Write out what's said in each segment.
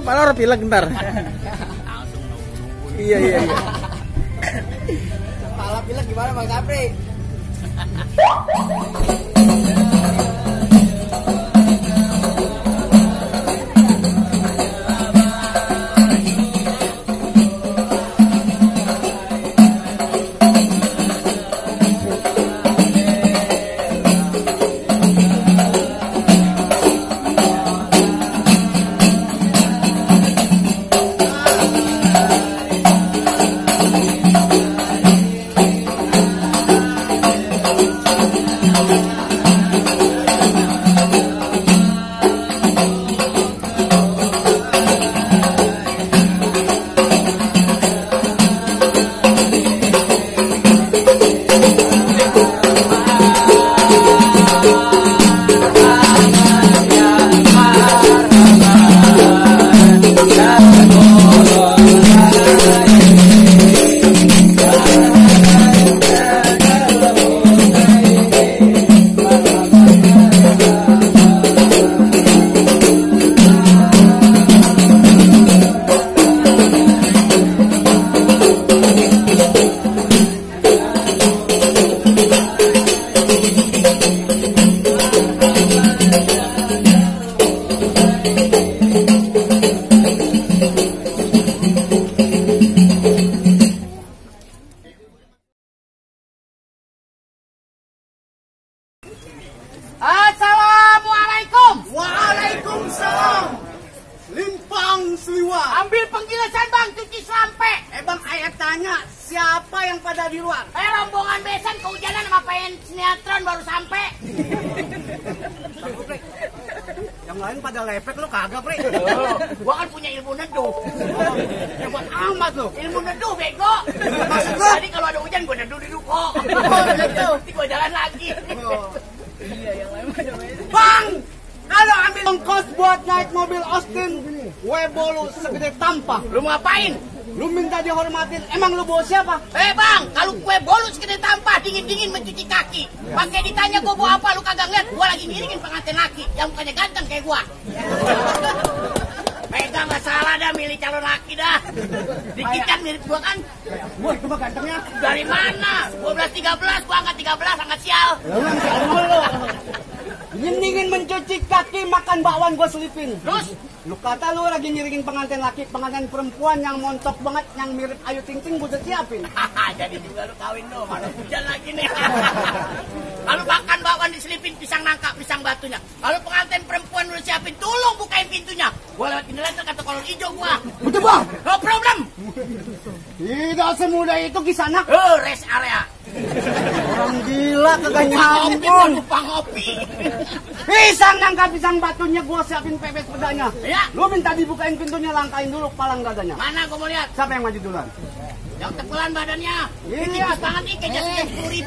palor pilek ntar. Iya. Kepala pilek gimana Bang Sapri? Assalamualaikum. Waalaikumsalam. Limpang seliwa. Ambil penggilasan bang, cuci sampai. Bang, ayah tanya siapa yang pada di luar? Rombongan besan kehujanan sama pengen sinetron baru sampai. Yang lain pada lepek lu kagak, Pri. Gua kan punya ilmu neduh. Hebat amat lu. Ilmu neduh bego. Maksud lu? Tadi kalau ada hujan gua neduh di ruko. Nanti gua jalan lagi. Iya, yang lain pada beda. Bang, kalau ambil ongkos buat naik mobil Austin, webo lu segede tampah. Lu mau ngapain? Lu minta dihormatin, emang lu bawa siapa? Bang, kalau kue bolus gede tampah, dingin-dingin mencuci kaki. Pakai ditanya gua bawa apa, lu kagak ngeliat. Gua lagi ngiringin pengantin laki, yang mukanya ganteng kayak gua. Pegang gak salah dah, milih calon laki dah. Dikit kan mirip gua kan? Wah, itu mah gantengnya. Dari mana? 12-13, gua angkat 13, angkat sial. Lu dingin mencuci kaki, makan bakwan gua selipin. Terus? Lu kata lu lagi ngiringin pengantin laki, pengantin perempuan yang montok banget, yang mirip Ayu Ting Ting, gua udah siapin. Jadi juga lu kawin lo, mana hujan lagi nih. Kalau makan bakwan diselipin pisang nangka, pisang batunya. Kalau pengantin perempuan lu siapin, tolong bukain pintunya. Gua lewat jendela kata kolor hijau gua. Betul bang? No problem. Tidak semudah itu Kisanak. Rest area. Orang gila kagak Ngopi, nyambung. lupa ngopi. Pisang nangka pisang batunya gua siapin pepes pedanya. Ya. Lu minta dibukain pintunya, langkain dulu palang dadanya. Mana gua mau lihat? Siapa yang maju duluan? Yang tepelan badannya. Iya. Ini tipis banget nih, kayak jasnya 10.000.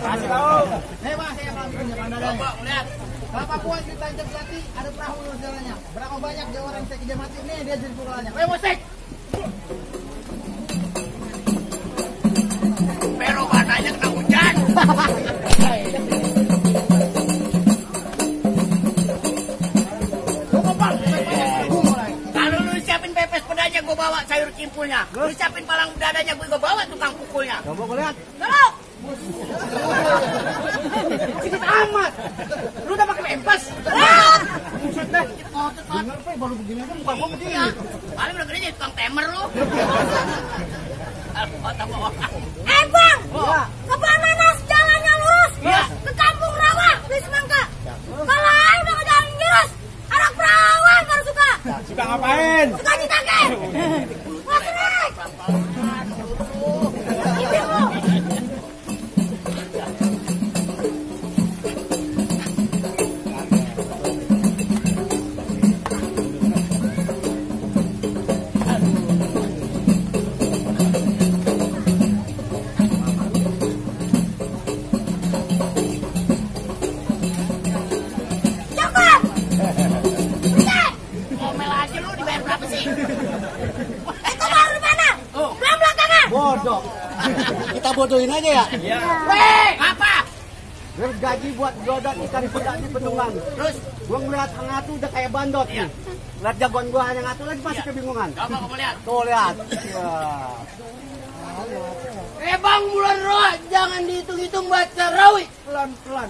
Kasih tahu. Bang, saya akan Coba lihat. Bapak Puan cerita Jepati ada perahu luar jalannya. Berapa banyak dia orang saya kerja mati nih dia jadi pukulannya. Ayo musik. Pero badannya kena hujan. Kalau lu siapin pepes pedanya, gue bawa sayur kimpulnya. Lu siapin palang dadanya, gue bawa tukang pukulnya. Coba gua lihat. Tolong. Sedikit amat. Lu udah pakai pempes? Buset deh. Bener, Pak, baru begini aja muka gua begini. Iya. Paling udah gede jadi tukang temer lu. Bang, Ya. ke Bananas jalannya lurus, Iya. ke Kampung Rawa, di Semangka. Kalau ayo udah ke jalan jurus, anak perawan baru suka. Suka ngapain? Suka ditake. Wah keren. Cakep. Buset. Ngomel aja lu, dibayar berapa sih? Itu baru di mana? Oh. Belakangnya. Bodoh. Kita bodohin aja ya. Weh, apa? Gergaji buat dodot ikan pedak di Bendungan. Terus Gua ngeliat ngatu udah kayak bandot nih. Lihat jagoan gua hanya ngatu lagi masih kebingungan. coba kamu lihat. Tuh lihat. Bang Bulan Roa, jangan dihitung-hitung baca rawi. Pelan-pelan.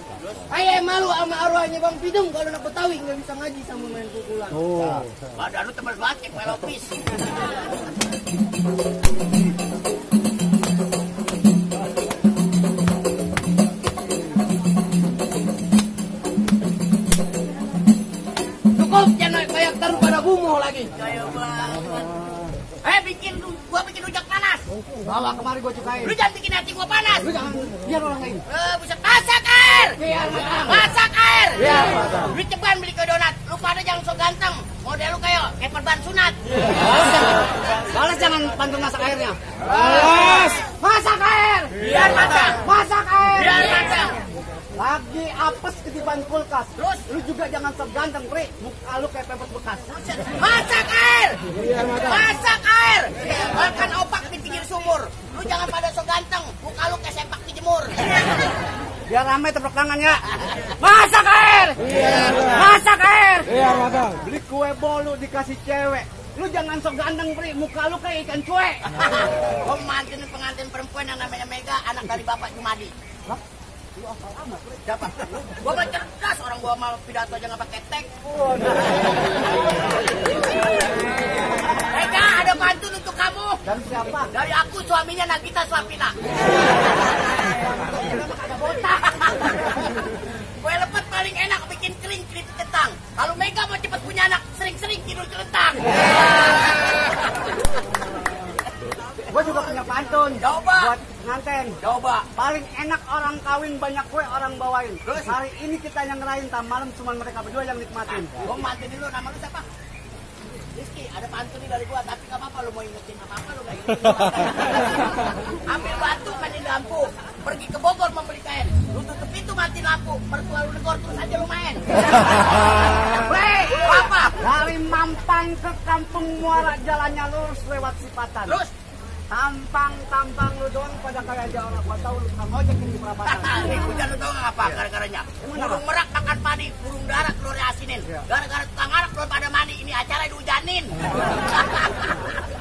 Ayah malu sama arwahnya Bang Pidung kalau anak Betawi nggak bisa ngaji sama main pukulan. Tuh. Badan lu tebal banget kayak pelopis. Cukup jangan kayak taruh pada bumuh lagi. Kayak banget. Gua bikin rujak panas. Bawa kemari gua cukain. Lu jangan bikin hati gua panas. Lu jangan biar orang lain. Buset, masak air. Biar matang. Masak air. Biar matang. Lu ceban beli ke donat. Lu pada jangan so ganteng. Model lu kayak perban sunat. Balas jangan bantu masak airnya. Balas. Masak air. Biar matang. Masak air. Biar matang. Lagi apes ketiban kulkas. Terus? Lu juga jangan sok ganteng, Pri. Muka lu kayak pempes bekas. Masak air. Masak air. Makan opak di pinggir sumur. Lu jangan pada so ganteng. Muka lu kayak sempak dijemur. Biar ramai tepuk tangan ya. Masak air. Masak air. Beli kue bolu dikasih cewek. Lu jangan sok ganteng, Pri. Muka lu kayak ikan cuek. Gua pengantin perempuan yang namanya Mega, anak dari Bapak Jumadi. Hah? Lu asal amat, Pri. Siapa? Gua mah cerdas, orang gua mal pidato aja nggak pakai tek. Mega, ada pantun untuk kamu. Dan siapa? Dari aku, suaminya Nagita Slavina. Ada botak. Kue lepet paling enak bikin kering keripik kentang. Kalau Mega mau cepet punya anak, sering-sering tidur celentang. Gue juga punya pantun. Coba. Buat nganten. Coba. Paling enak orang kawin banyak kue orang bawain. Terus? Hari ini kita yang ngerayain, tam malam cuma mereka berdua yang nikmatin. Gua mantin dulu, nama lu siapa? Rizky, ada pantun nih dari gua, tapi gak apa-apa lu mau ingetin apa-apa lu gak ingetin. Ambil batu kan di lampu, pergi ke Bogor membeli kain. Lu tutup pintu mati lampu, mertua lu negor terus aja lu main. Weh, apa? Dari Mampang ke Kampung Muara jalannya lurus lewat Sipatan. Terus? Tampang lu doang pada kayak aja orang. Gua tahu lu tukang ojek di perapatan. Nih, hujan lu tau gak apa gara-garanya? Burung merak makan padi, burung dara telur asinin. Gara-gara tukang arak belum pada mandi, ini acara dihujanin.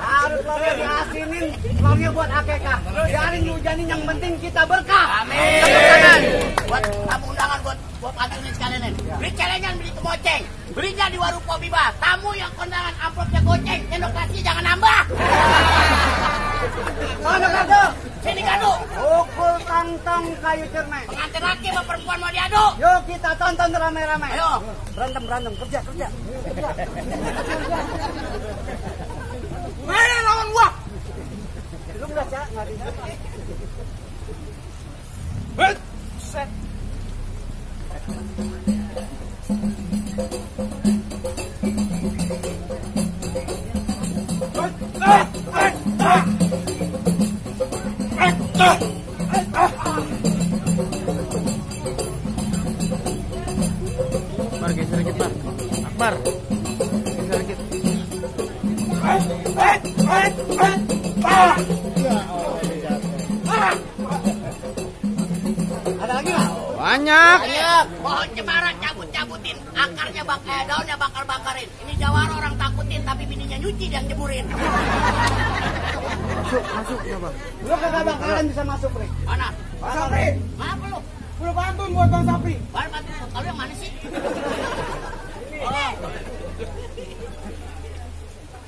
Harus telurnya diasinin, telurnya buat akekah. Biarin hujanin, yang penting kita berkah. Amin. Tepuk tangan. Buat tamu undangan buat pantunin sekalian. Beli celengan, beli kemoceng. Belinya di warung Pobiba. Tamu yang kondangan amplopnya goceng, sendok nasi jangan nambah. Mana kado? Sini kado. Pukul kantong kayu cermai. Pengantin laki sama perempuan mau diadu. Yuk kita tonton ramai-ramai. Ayo. Berantem kerja. Mana lawan gua? Lu nggak cak nggak bisa. Set. Akbar, geser dikit, Pak. Akbar. Geser dikit. Ada lagi nggak? Banyak. Pohon cemara cabut-cabutin, akarnya daunnya bakar-bakarin. Ini jawara orang takutin, tapi bininya nyuci yang jemurin. Masuk coba. Lu kagak bakalan bisa masuk, Pri. Mana? Sapri, Apa lu? lu pantun buat Bang Sapri. Baru pantun. Kalau yang mana sih?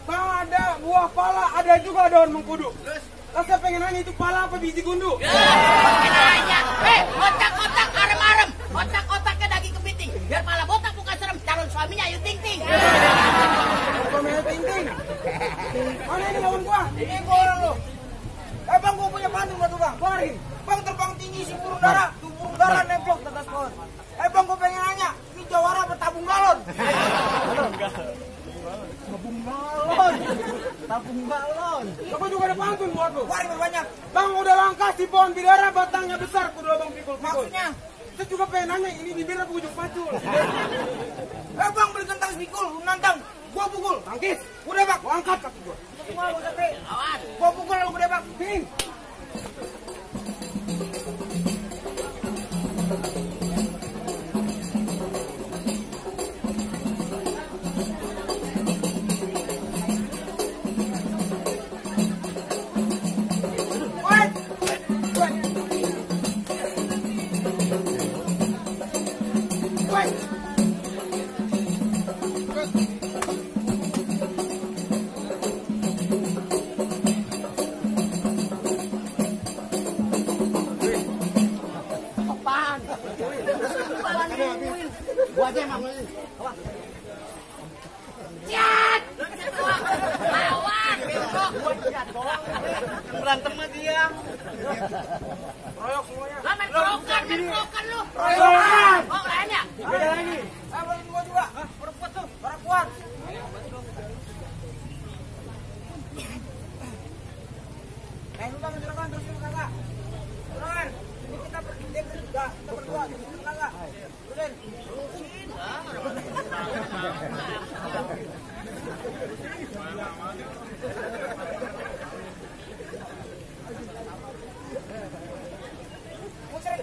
Bang, ada buah pala, ada juga daun mengkudu. Lah saya pengen nanya itu pala apa biji gundu? Pakai nanya. Otak-otak arem-arem. Otak-otaknya daging kepiting. Biar malah botak bukan serem. Calon suaminya Ayu Ting Ting. Pemain ting-ting. Mana ini lawan gua? Ini gua orang lo. Bang, gua punya pantun buat lu, Bang. Keluarin. Bang, terbang tinggi si burung dara. Tuh burung dara nemplok di atas pohon. Bang, gua pengen nanya. Ini jawara apa tabung galon? Tabung balon. Aku juga ada pantun buat lu. Keluarin banyak. Bang, udah langka si pohon bidara, batangnya besar. Kudu abang pikul. Maksudnya? Saya juga pengen nanya, ini bibir apa ujung pacul? Bang, beli kentang pikul, lu nantang. Gua pukul, tangkis. Udah, Bang, gua angkat kaki gua. Semua udah, Bre. Awan. Gua pukul, lu udah, Bang. Ping. ngomongin. Gua aja yang ngomongin. Apa? Ciat! Lu bisa doang. Lawan, bego. Gua lihat doang. Yang berantem sama dia. Royok semuanya. Lah main kerokan lu. Royokan. Oh, lainnya. Beda lagi. Bantuin gua juga. Orang kuat tuh. Orang kuat. Lu bang, silakan terusin kakak. Silakan. Ini kita berdua. Terusin kakak. Terusin.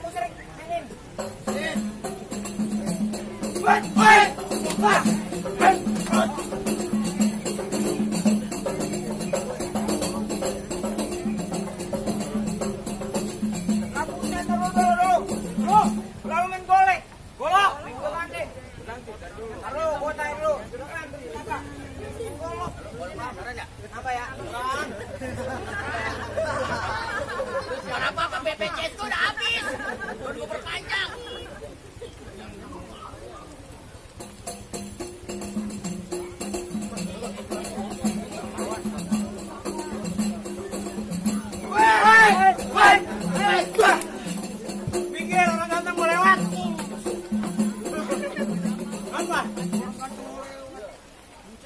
Musrik. Angin. Lalu main golek. Golok. Taruh, gua naik dulu. Silakan, kakak. Golok. Apa ya? Kenapa BPJS itu udah habis? Baru gua perpanjang. Pinggir, orang ganteng mau lewat. Apa?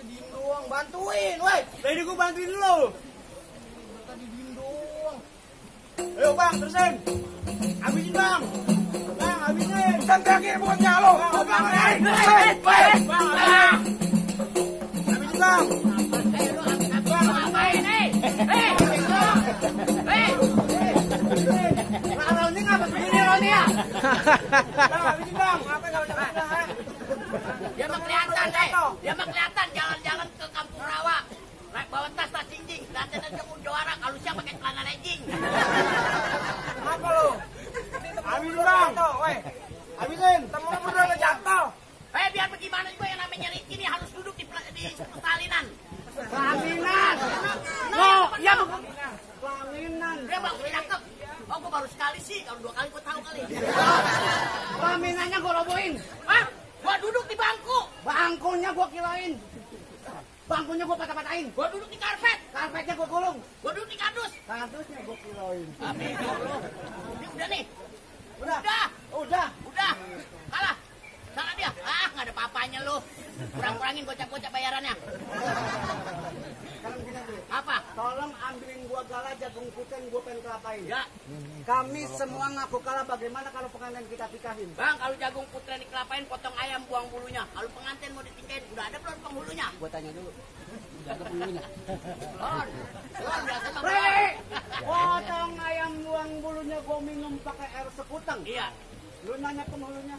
Diem doang, bantuin, woi. Tadi gua bantuin lu. Tadi diem doang. Ayo bang, terusin. Habisin bang. Bang, habisin. Pesan terakhir bocah lo. Bang, habisin bang. Ngapain, Nah, ini ngapa begini Roni ya? Bang, habisin bang. Apa enggak usah. Dia mah kelihatan, jalan-jalan ke Kampung Rawa. Naik bawa tas jinjing, datang aja juara kalau siapa pakai celana legging. Apa lu? Habisin bang. Habisin. Temen lu berdua jatuh. Biar bagaimana juga yang namanya Ricky ini harus duduk di persalinan. Pelaminan. Oh, ya bukan. Pelaminan. Dia bagus cakep. Oh, gua baru sekali sih, kalau 2 kali gua tahu kali. Pelaminannya gua robohin. Hah? Gua duduk di bangku. Bangkunya gua kilain. Bangkunya gua patah-patahin. Gua duduk di karpet. Karpetnya gua gulung. Gua duduk di kardus. Kardusnya gua kilain. Ini udah nih. Udah. Udah. Kalah. Salah dia. Nggak ada apa-apanya lu. Kurang-kurangin gocap-gocap bayarannya. Sekarang gini dulu. Apa? Tolong ambilin gua gala jagung putih gua pengen kelapain. Ya. Kami semua ngaku kalah, bagaimana kalau pengantin kita nikahin? Bang, kalau jagung putih dikelapain, potong ayam, buang bulunya. Kalau pengantin mau ditikahin, udah ada belum penghulunya? Gua tanya dulu. Udah ada bulunya. Lon, biasa mah. Bre! Potong ayam buang bulunya gua minum pakai air sekutang. Iya. Lu nanya penghulunya,